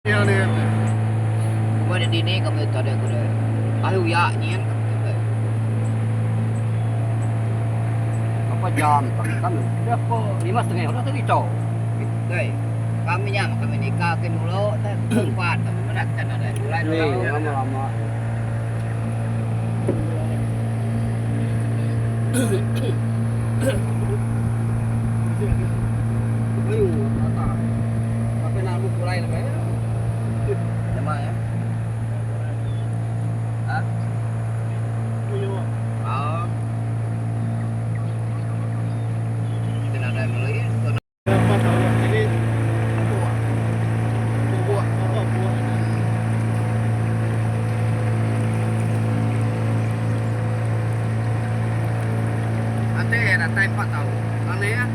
Kuma di dini kami tadi aku deh. Ahu ya nyin kami. Berapa jam kami kami dah ko 5.30 dah tadi tau. Dei. Kami nya kami nikah ke dulu teh empat kami menak kan ada mulai dulu. Lama-lama. Ayu, tata. Sampai nak aku pulai lebih. Nama ya? Ha? Oh. Kita nak ada beli. Ate datai 4 taun. Aneh ah.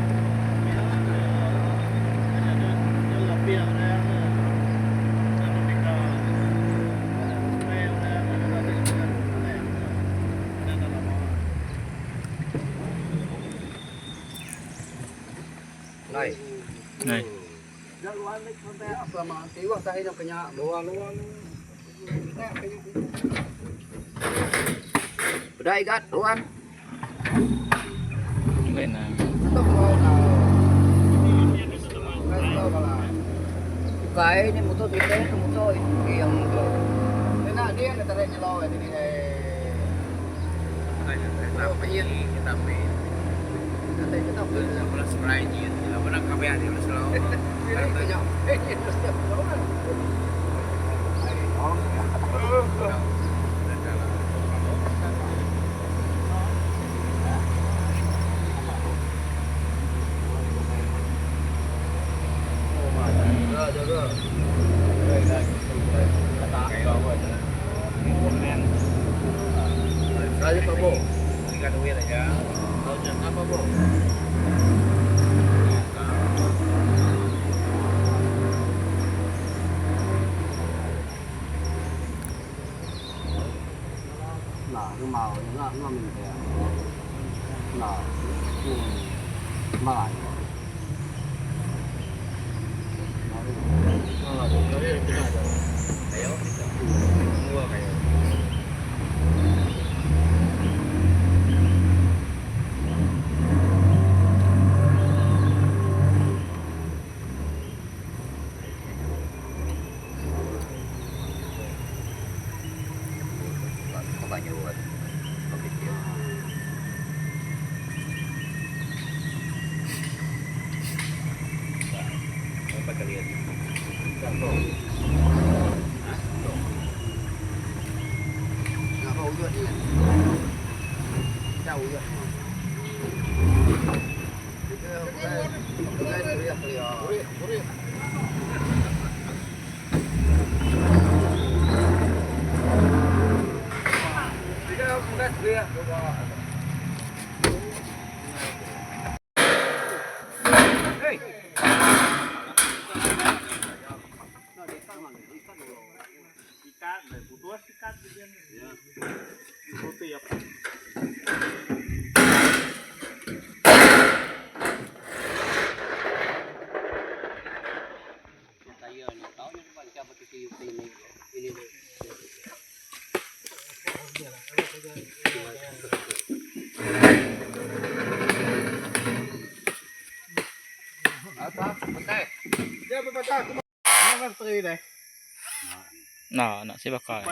Nai. Nai. Udah igat tuan. Bukai ni motor kita ni motor yang tu. Nak dia nak tarik nyelo ni ni. Nah, nó màu nó nó mình kìa. Nah, mà. Nah, nak si bakal.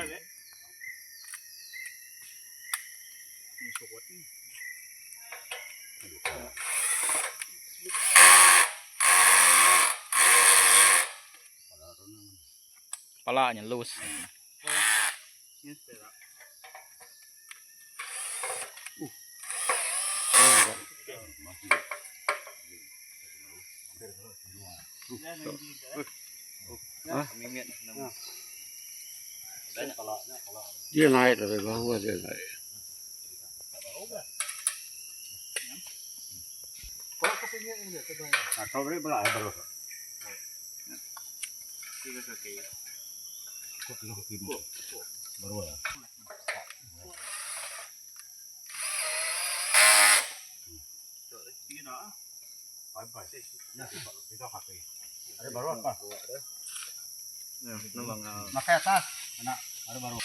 Pala nya loose. Dia naik dari bawah dia naik. Nah, kalau beli belah baru. Baru ya. Ada baru apa? Makai atas. Anak baru baru.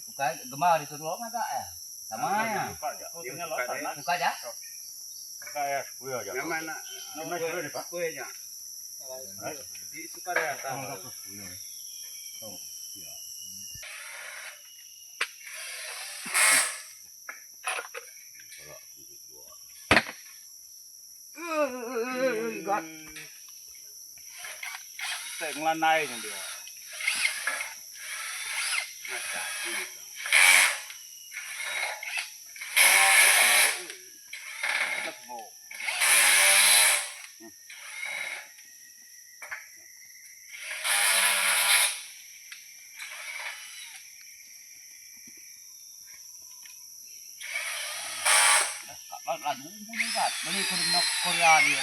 Bukan gemar disuruh ngaga ya. Sama ya. Buka aja. Laju bunyi kan. Beli Korea Korea dia.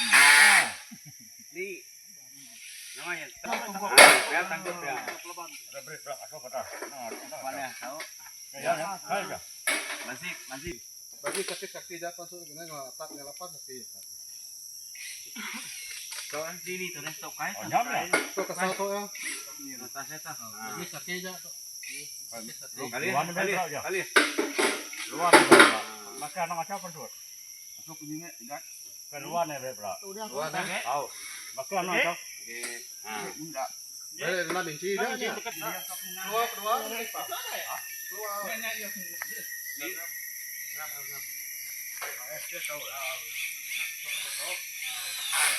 Bagi kaki-kaki dapat tu kena ngelapat ngelapat kaki. Tu kesal tu ya. Bagi kaki je tu. Boleh nak benci dah je. Keluar keluar. Keluar. Ai.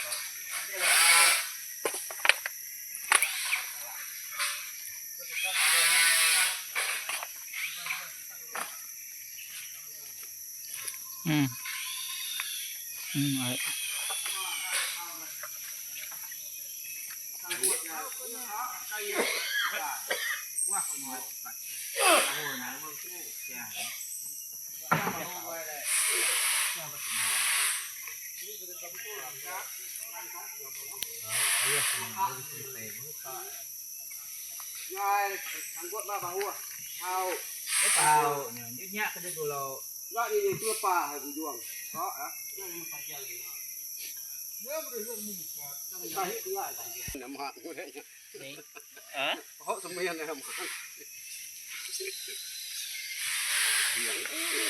Hok semian ni.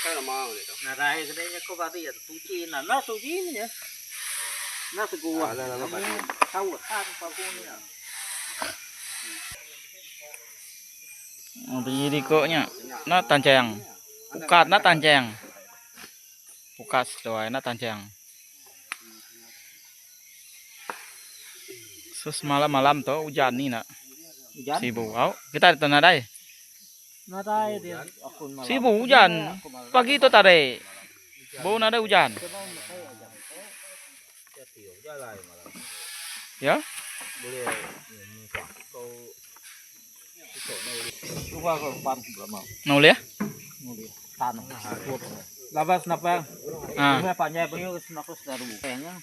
Cái là mau này đâu. Narai sebenarnya kau bagi ya suci nah, nah suci ni ya. Nah segua. Tahu ah apa ni. Biji dikoknya. Na tanjang. Pukat na tanjang. Pukat sesuai na tanjang. Sus malam-malam tu hujan ni nak. Hujan. Sibuk kau. Kita di tanah dai. Narai dia aku malam. Sibuk hujan. Pagi tu tak ada. Bau nada hujan. Ya? Nol ya? Labas napa? Ah. Bunga panjang punya aku sudah dulu. Kayaknya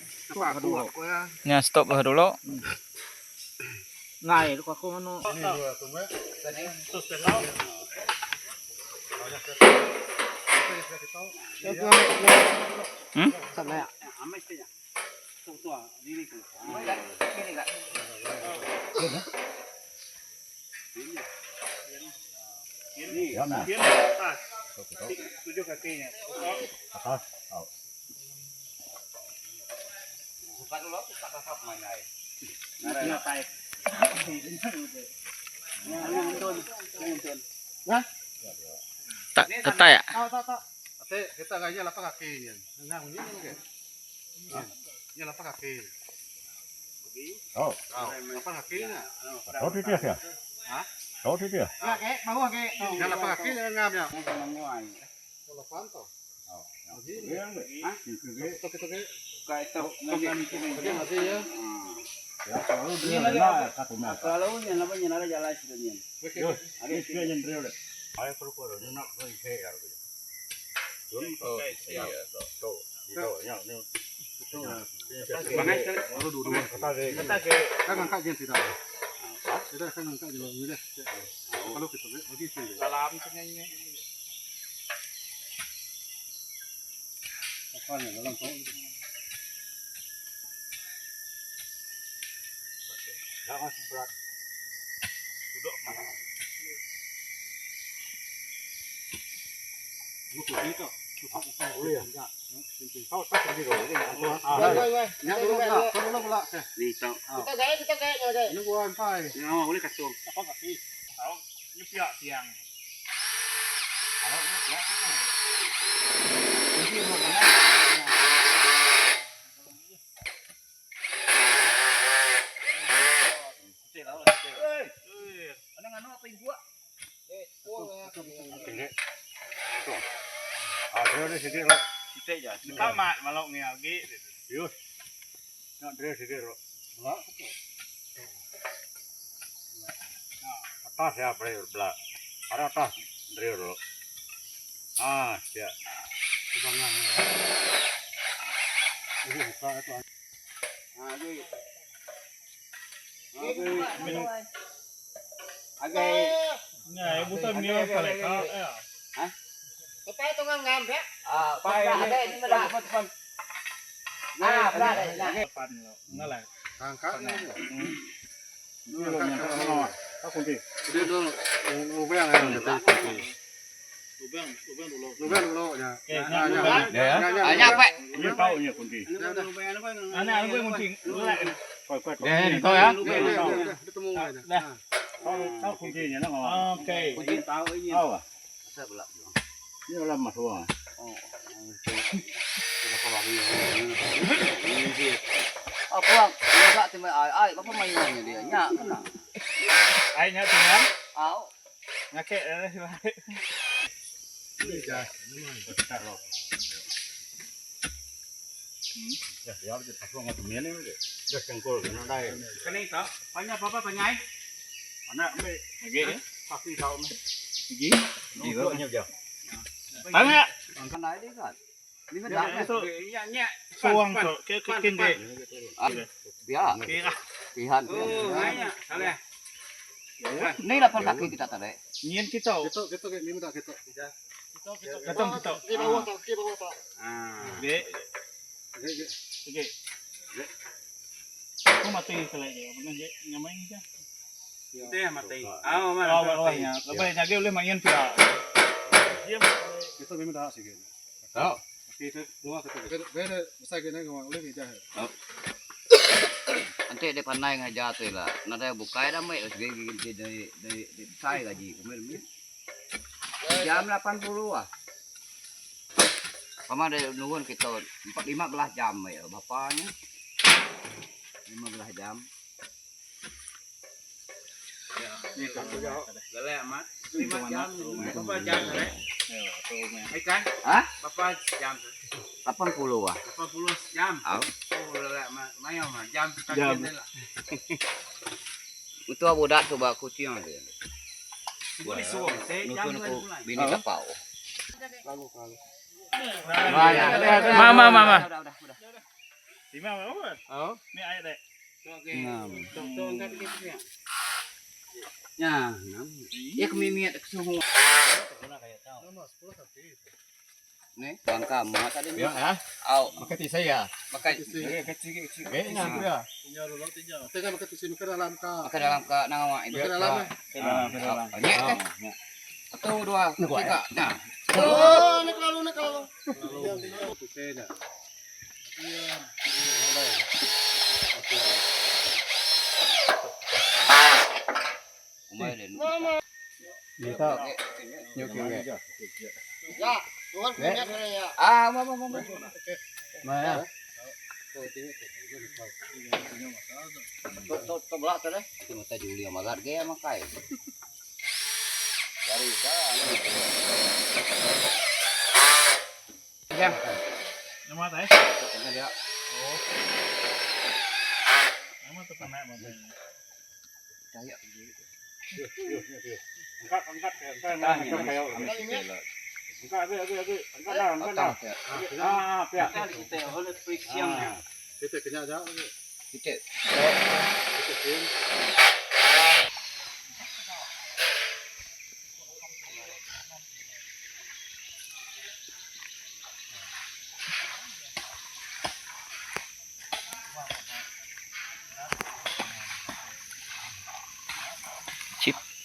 Nya stop lah dulu. ngai tu aku manu. Tak tetai ya? Tak tak. Ate kita gaya lapak kaki ni. Ngang ni ni ke. Ni lapak kaki. Oh. Lapak kaki ni. Đó thế kia kìa. Đó thế kia. Ni lapak kaki ni ngam ya. Lapan tu. Toke toke. Toke masih ya. Kan angkat je tidak. Atas ya beri belak. Ada atas beri dulu. Ah, siap. Enti dek pandai ngajar tu ila nadai bukai dah meh sigi enti dek dek besai gaji ku meh meh. Jam 80 ah. Pama dek nurun kita empat 15 jam meh bapa nya. 15 jam. Ha? 80 ah. Au. Mentua budak tu ba Kuching tu. Nutun aku bini tapau. Ma ma ma ma. Ya, ya kemimiat kesuhu. Ni, bangka ma tadi ni. Ya, Au, Makai tisai ya. makai makai dalam ka nang awak itu. Banyak kan? Satu, dua, tiga. Nah. Umai dia. Ah, ma ma ma. Ma. Tok tok belak tu deh. Itu mata Julia magat ge makai. Cari dah. Nama tai? Dia. Nama tu panak ba. Percaya. Angkat angkat angkat angkat angkat angkat angkat angkat dah angkat dah. Ah, pia. Kita.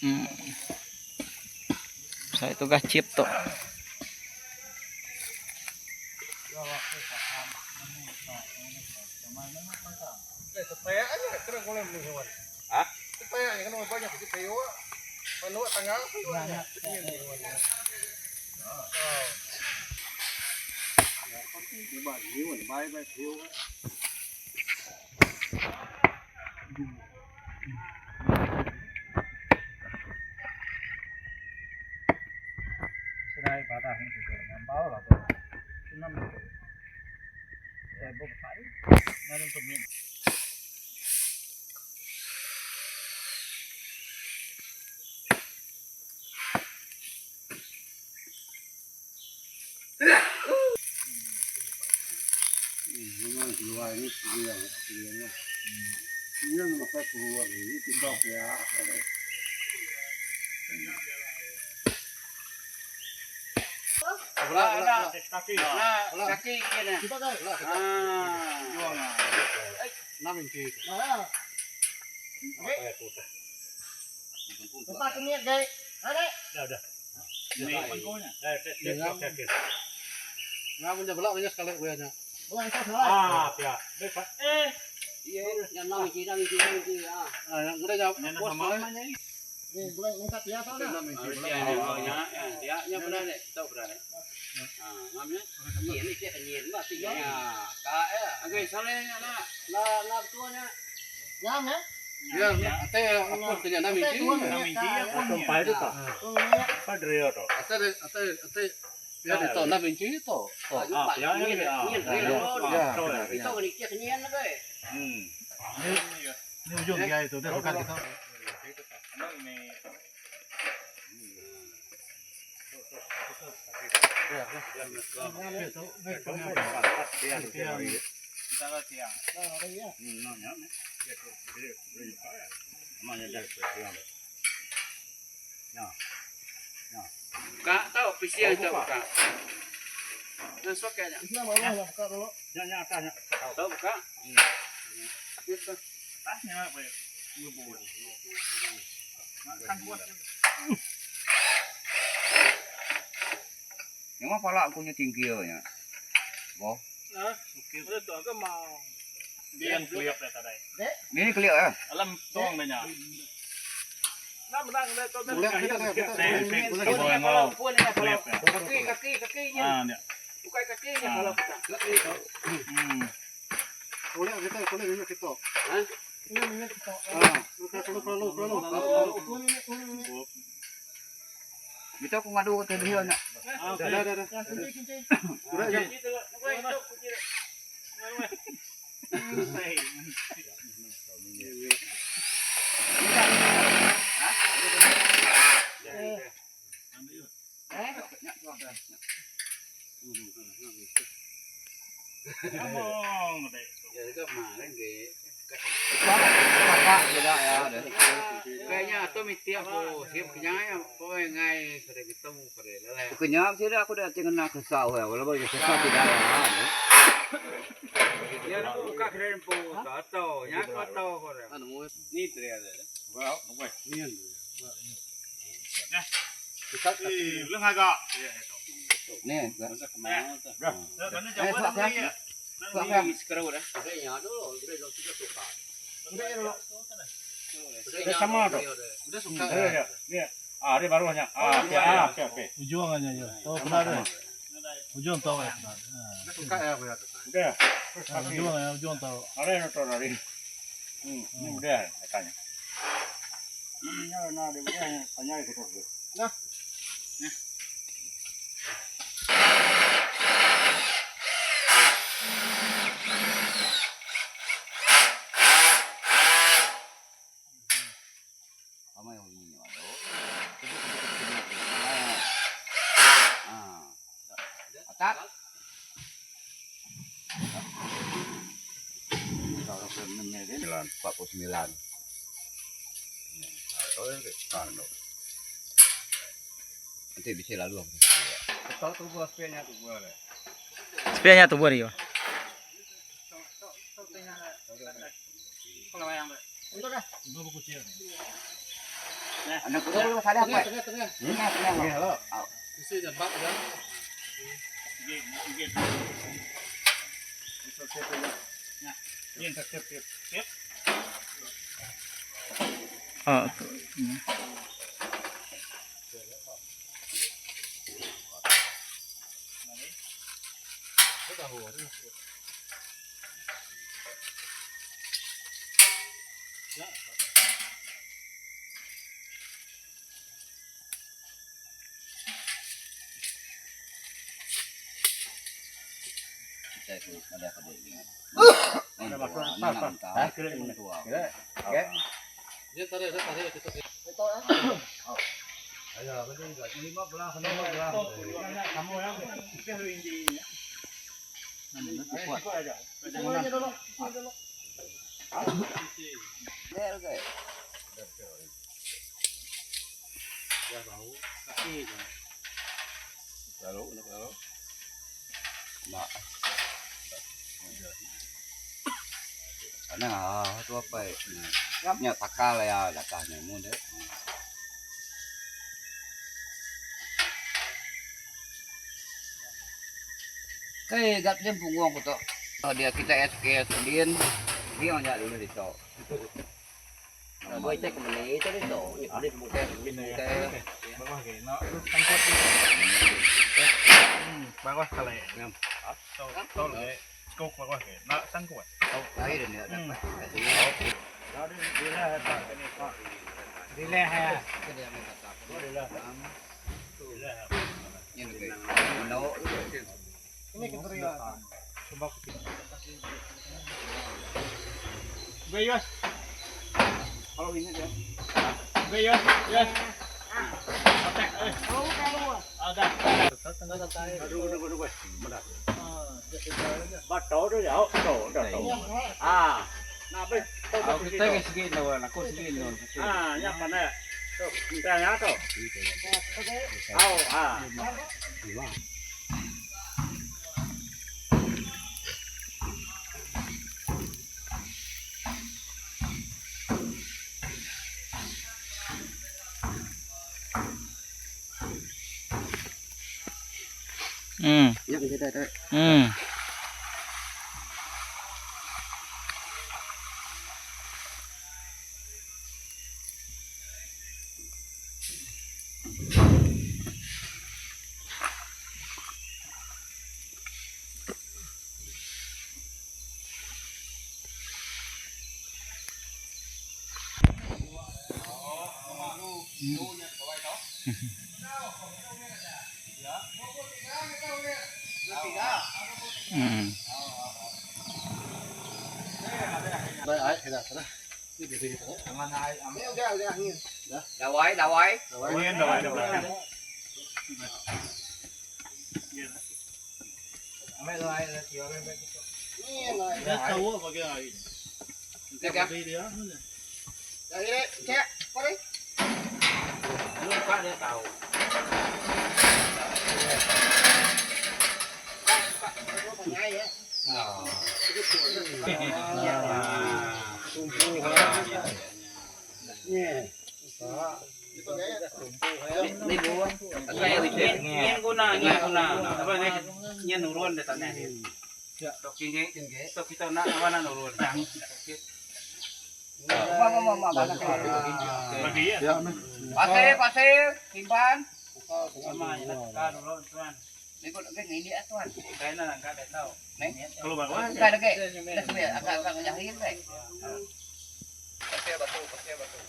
Em. Sai tu gah chip tu. Memang pala aku nya tinggi nya. Boh. Ni kelik ah. Itu aku ngadu ke dia nya. Kenyap sida aku dah tinggal nak kesau ya. Kalau boleh kesau tidak ya. Ni. Ujung aja ya. Tahu benar deh. Ujung tahu ya. Ujung ya, ujung tahu. Ramai orang ni. Ah. Atat. Empat puluh sembilan. Nanti bisa lalu aku. Sepia nya tubuh dia. Anak kudu lu salah Tengah, apa? tengah, tengah. Tengah, tengah. Isi jambak ya. Ah, tu. Kita tu ada kedai ni. Dia tarik, dia tarik kita. Nah, tu apa? Nya pakal ya datangnya mun deh. Kay gat jam punggung ko to. Oh, dia kita SK sendin. Dia nya dulu dito. Boy tek meni itu dito. Ni bukan bukan. Bawah ke, nak tangkap. Bawah kali. Tau tau le. Skok bawah ke. Nak sangkut. Ai dah ni dapat. Ini Meno. Bayos. Kalau ini dia. Bayos. Yes. Otak. Eh. Ada. Bắt trổ đó dạo, trổ trổ. À, na bên. Kita ke sige lawan aku sige lawan. À, nhắc mà nè. Ta nhá trổ. Au à. Ya kita dah. Dawai, dawai. Nguyên rồi, được rồi. Tiga. Ni buang. Nyen guna, nyen guna. Apa ni? Nyen nurun dah tanah. Tok kini, tok kita nak apa nak nurun. Ma ma ma ma. Bagi ya. Pasir, pasir, simpan. Sama je nak tukar nurun tuan. Ni kau nak ini tuan. Kaya nak angkat dah tahu. Ni. Kalau bawah. Bukan lagi. Dah sebenarnya agak-agak jahil kan. Pasir batu, pasir batu.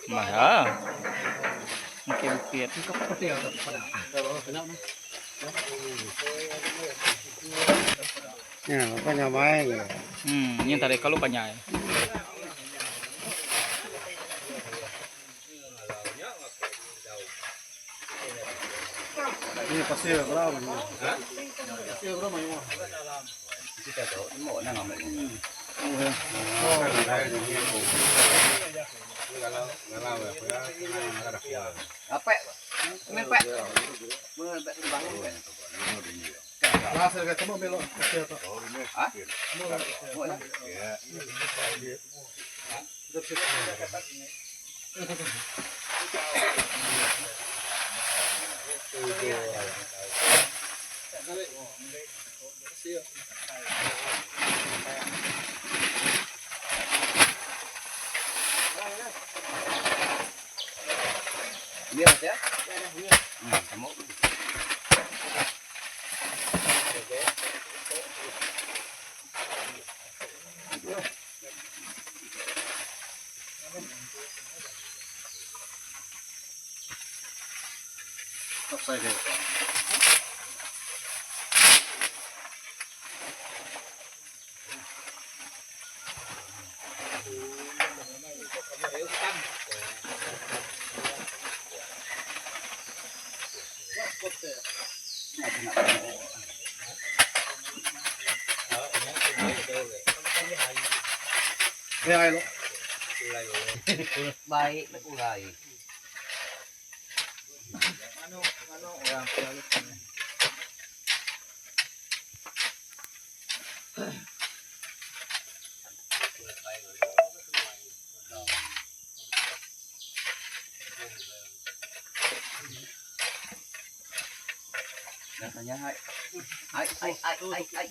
Maha. Bukit bukit. Ya, apa nyamai. Yang tadi kalau panyai. Ini pasir berapa ni? Pasir berapa ni? Apek. Min pek. Mun pek bangun pek. Rasa dekat semua melok pasir tu. Ha? Buat lah. Biar ya. Kamu. Ya, lo. Baik ulai. Rasanya hai. Ai ai ai ai ai.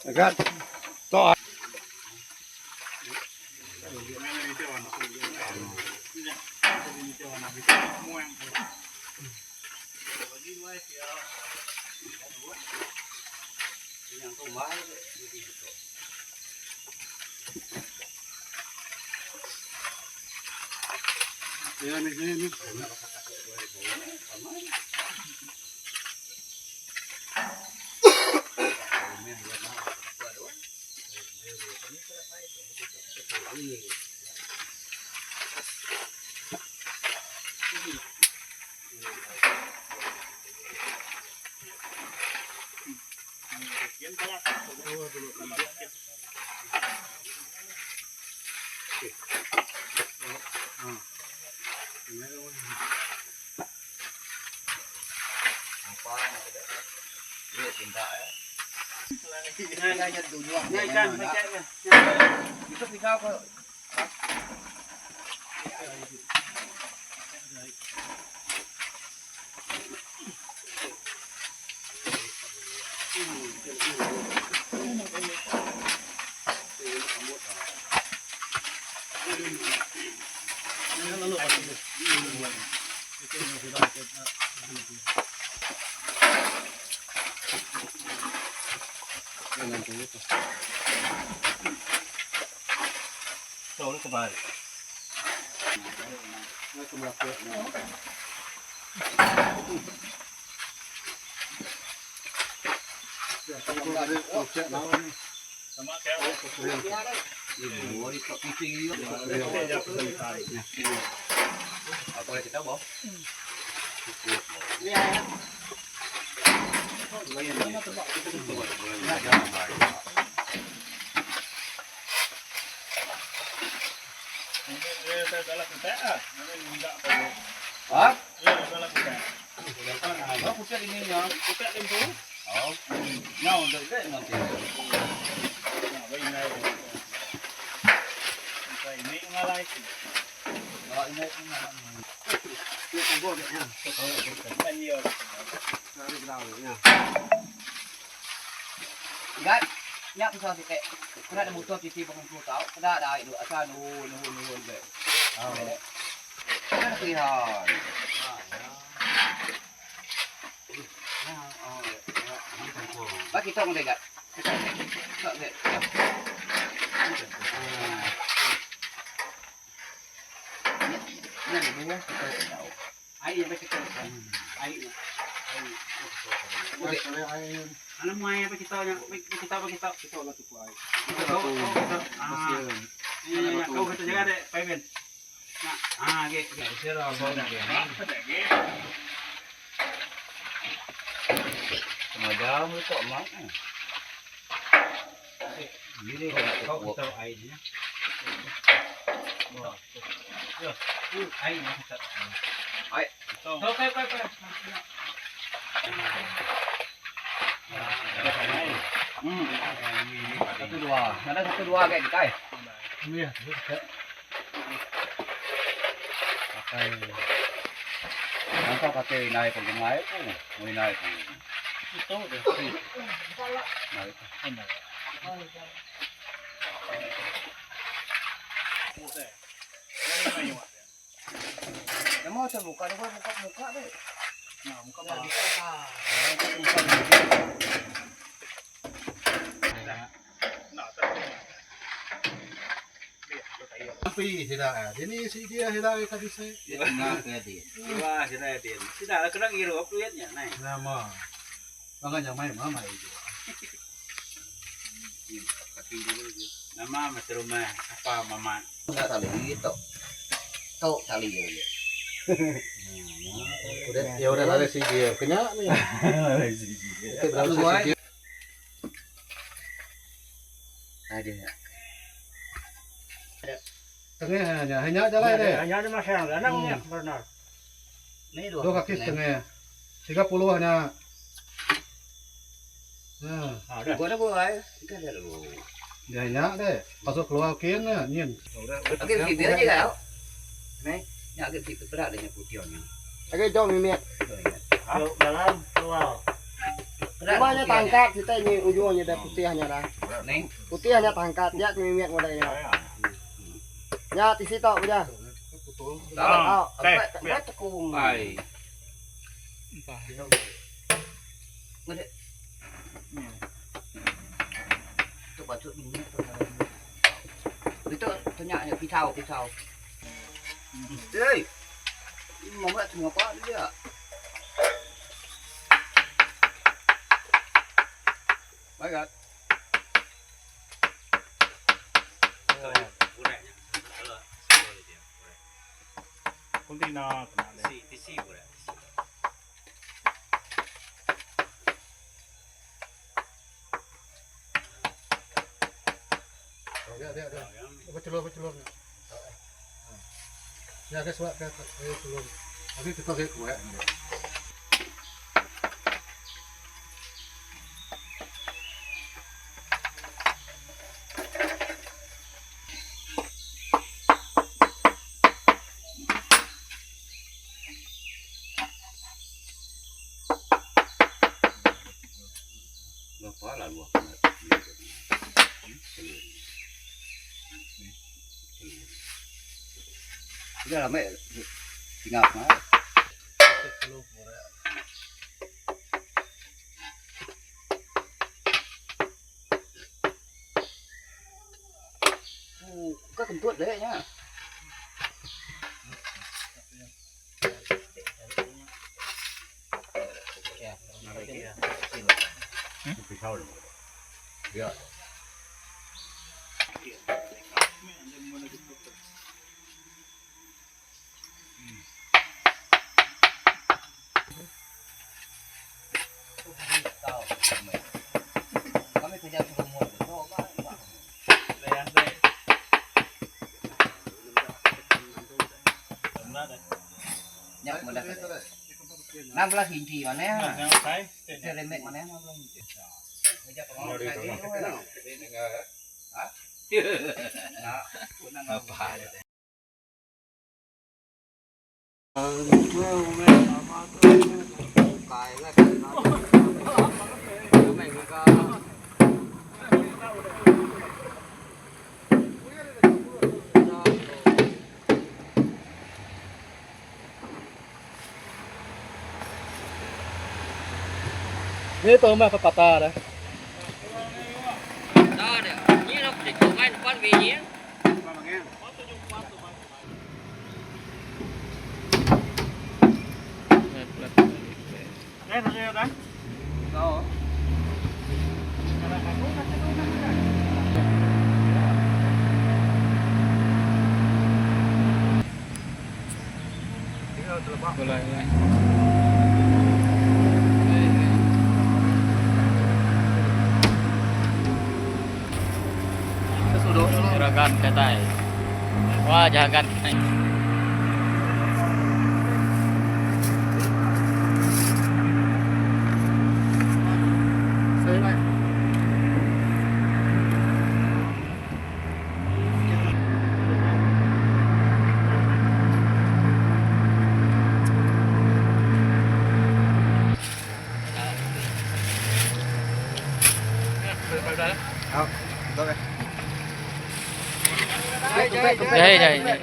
Dekat. Tok. Ya, ni ni ni. Nhai ikan, macam ni. Itu pisau kau. Ha? Oh, pucat ini ya. Pucat itu. Oh. Nhau được đấy nanti. Gat, nya pasal siti. Kena da mutup titi ba kungku tau, kena da ai du asal nuhun nuhun nuhun be. Kena da pilihan. Ba kita ngedai gat. Kita ngedai. Nya buah kita tau. Ai nya kita. Ai nya. Ai. Ana muai apa kita nya? Kita apa kita? Kita lah cukup ai. Kita ah. Ya, kau kita jaga dek, Pak Ben. Nah, ah, ge. Setengah jam kok mak. Ini Kau kita ai nya. Ai nya kita. Ai. Kau kai kai kai. Satu dua. Ada satu dua kayak kita. Eh. Iya, Pakai. Nampak pakai naik penggemar tu, mau naik tu. Itu deh. Naik. Nama macam muka dia muka muka deh. Nah, muka ba. Tapi tidak eh. Ini si dia tidak kita bisa. Dia tengah ke dia. Wah, sida dia. Sida lah kena ngirup duitnya, nai. Nama. Bangga yang main mama itu. Kaki dulu je. Nama mesti rumah apa mama. Enggak tali gitu. Tok tali dia. Udah, ya udah lari si dia. Kena nih. Itu berapa si dia? Ada. Tengah hanya, hanya jalan deh. Hanya ada masalah, anak punya benar. Ni dua. Dua kaki setengah. 30 hanya. Nah, Ada. Gua dah boleh. Kan ada dulu. dia hanya deh. Masuk keluar kian nih, nyin. Okey, sikit aja kau. Ni, nak ke sikit berat dia putih ni. Okey, jom mimit. Dalam keluar. Cuma nya tangkat kita ni ujungnya dah putihnya dah. Ni. Putihnya tangkat, ya mimit modalnya. Ya, tisi tok punya. Tak. Oh, Empat empat tekung. Ai. Ngede. Tu patut minyak tu. Itu tanya pisau pisau. Hei. Mama nak tengok apa dia? Baik. Kunti na kena. Si, tisi urat. Dia dia dia. Apa celur ni. Ya, guys, wak ke celur. Nanti kita ke kue. Berapa lah luah Udah lama ya. Tinggal apa? Oh, kau kentut deh nya. Pisau dulu. Ya. Kami kerja semua betul kan? Nyak mana? 16 inci mana? Remek mana 16 inci. Hah? Nak, apa? Ni tu mah pepatah dah. Boleh, boleh. Juragan kitai. Wah jagan kitai. Jai jai jai.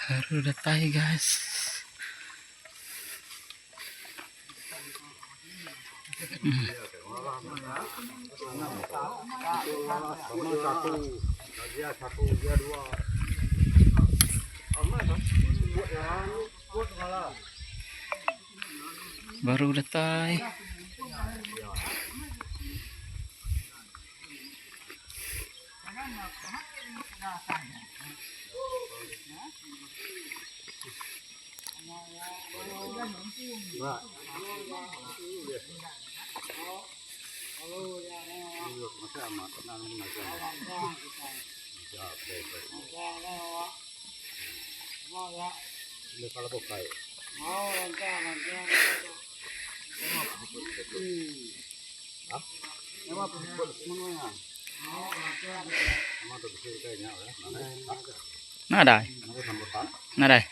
Baru datai guys. Baru datai. Nadai. Nadai.